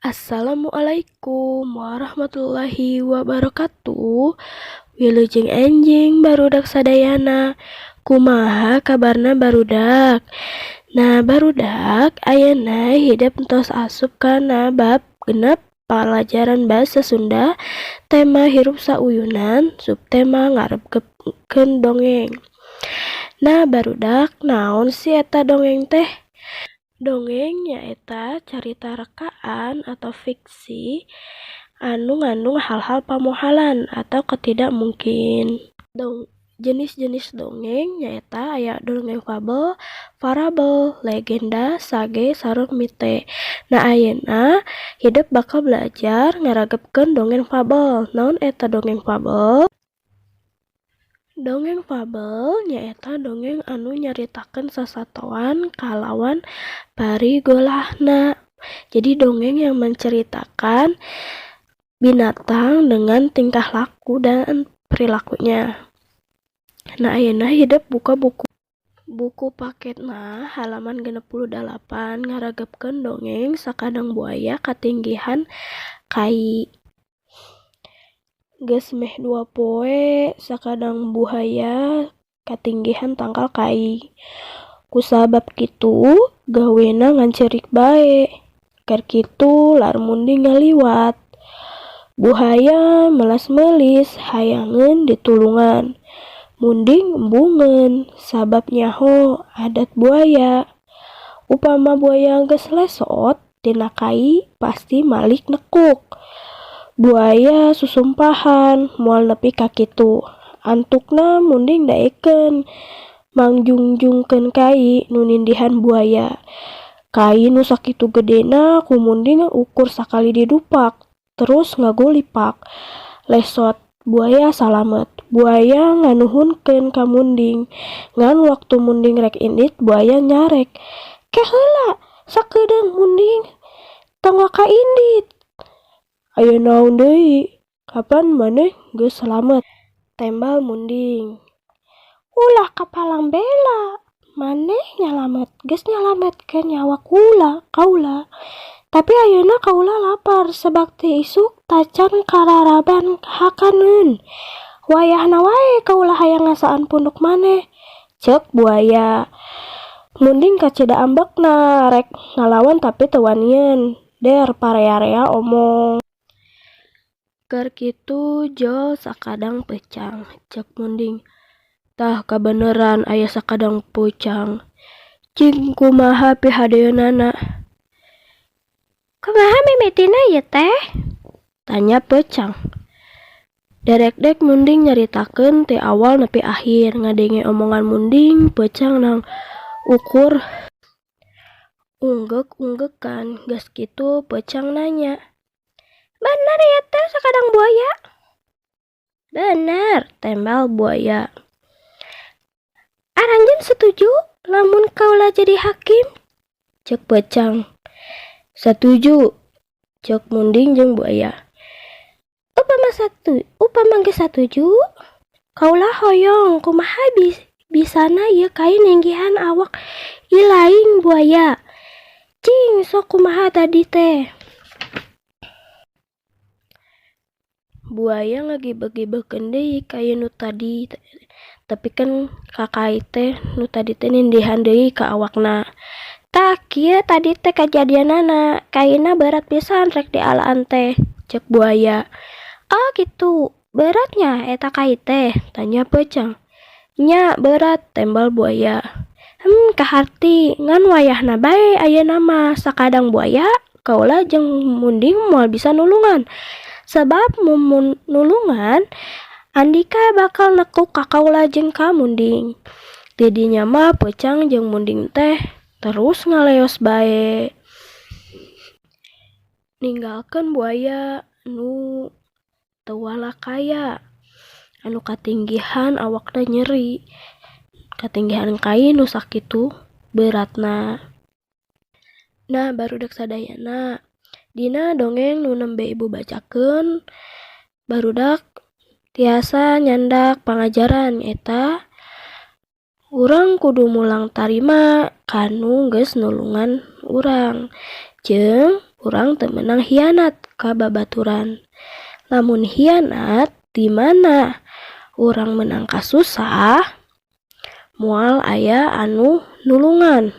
Assalamualaikum warahmatullahi wabarakatuh. Wilujeng enjing barudak sadayana. Kumaha kabarna barudak? Nah barudak, ayeuna hidep tos asup kana bab 6 palajaran basa Sunda, tema hirup sauyunan, subtema ngaregepkeun dongeng. Nah barudak, naon sih eta dongeng teh? Dongeng nyaeta carita rekaan atau fiksi anu ngandung hal-hal pamohalan atau ketidakmungkin. Jenis-jenis dongeng nyaeta aya dongeng fabel, parabel, legenda, sage, sareng mite. Nah, ayeuna hidep bakal belajar ngaregepkeun dongeng fabel. Naon eta dongeng fabel? Dongeng fabel nyaeta dongeng anu nyaritakeun sasatoan kalawan parigolahna. Jadi dongeng yang menceritakan binatang dengan tingkah laku dan perilakunya. Nah, ayeuna hidep buka buku paketna halaman 68, ngaregepkeun dongeng Sakadang Buaya Katinggihan Kai. Geus meh 2 poe sakadang buaya katinggihan tangkal kai. Kusabab kitu gawena ngan ceurik bae. Keur kitu lar munding ngaliwat. Buaya melas-melis hayangeun ditulungan. Munding embungeun sabab nyaho adat buaya. Upama buaya geus lesot tina kai, pasti malik nekuk. Buaya susumpahan moal nepi ka kitu. Antukna munding daekeun mangjungjungkeun kai nu nindihan buaya. Kai nu sakitu gedena ku munding ukur sakali didupak terus ngagulipak. Lesot, buaya salamet. Buaya nganuhunkeun ka munding. Ngan waktu munding rek indit, buaya nyarek, "Ke heula sakedeung, munding, tong waka indit. Aya naon deui? Kapan maneh geus salamet?" tembal munding. "Ulah kapalang bela, maneh nyalamet geus nyalametkeun nyawa kaula. Tapi ayeuna kaula lapar sabab ti isuk tacan kararaban hakaneun. Wayahna wae kaula hayang ngasaan punduk maneh," ceuk buaya. Munding kacida ambekna, rek ngalawan tapi teu wanieun. Der parea-rea omong. "Keur kitu jol sakadang peucang," ceuk munding. "Tah, kabeneran aya sakadang peucang. Cing kumaha pihadeanana?" "Kumaha mimitina ieu teh?" tanya peucang. Darekdek munding nyaritakeun ti awal nepi akhir. Ngadenge omongan munding, peucang ngan ukur unggek-unggekan. Geus kitu peucang nanya, "Bener ieu teh sakadang buaya?" "Bener," tembal buaya. "Aranjeun satuju lamun kaula jadi hakim?" ceuk peucang. "Satuju," ceuk munding jeung buaya. "Upama geus satuju, kaula hoyong kumaha bisana ieu kai ninggihan awak ilaing buaya. Cing sok kumaha tadi teh?" Buaya ngagibeg-gibegkeun deui kai nu tadi tepikeun ka kai teh nu tadi teh nindihan deui ka awakna. "Tah, kieu tadi teh kajadianana, kaina berat pisan rek dialaan teh," ceuk buaya. "Oh kitu, berat nya eta kai teh?" tanya peucang. "Nya, berat," tembal buaya. "Kaharti, ngan wayahna bae ayeuna mah sakadang buaya, kaula jeung munding moal bisa nulungan. Sabab mun nulungan, andika bakal nekuk ka kaula jeung ka munding." Ti dinya mah peucang jeung munding teh terus ngaleos bae. Ninggalkeun buaya nu teu walakaya anu katinggihan awakna nyeri katinggihan kai nu sakitu beratna. Nah barudak sadayana, dina dongeng nu nembe ibu bacakeun, barudak tiasa nyandak pangajaran, eta urang kudu mulang tarima kanu geus nulungan urang jeung Urang teu meunang hianat ka babaturan. Lamun hianat di mana urang meunang kasusah, moal aya anu nulungan.